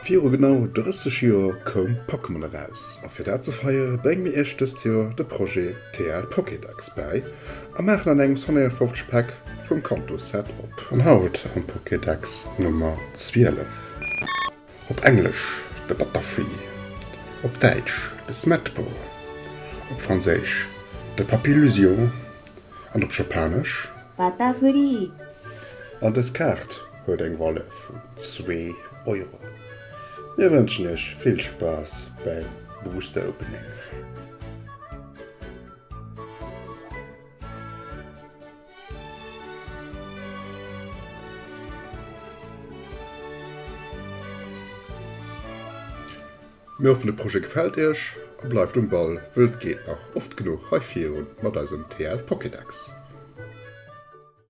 Viru genau 30 Joer koum Pokémon eraus a fir dat ze feiere brénge mir iech dëst Joer de Projet TL Pokédex bäi a maachen an engems 151 Päck vum Kanto Set op. An haut am Pokédex d'Nummer 12. Op Englesch de Butterfree, op Däitsch de Smettbo, op Franséisch de Papilusion an op Japanesch. Butterfree. An dës Kaart huet eng Valeur vun 2 Euro. Mir wënschen iech vill Spaass bäim Booster Opening. Mir hoffen de Projet gefält iech a bleift um Ball, wëll et geet nach oft genuch hei virun mat eisem TL Pokédex.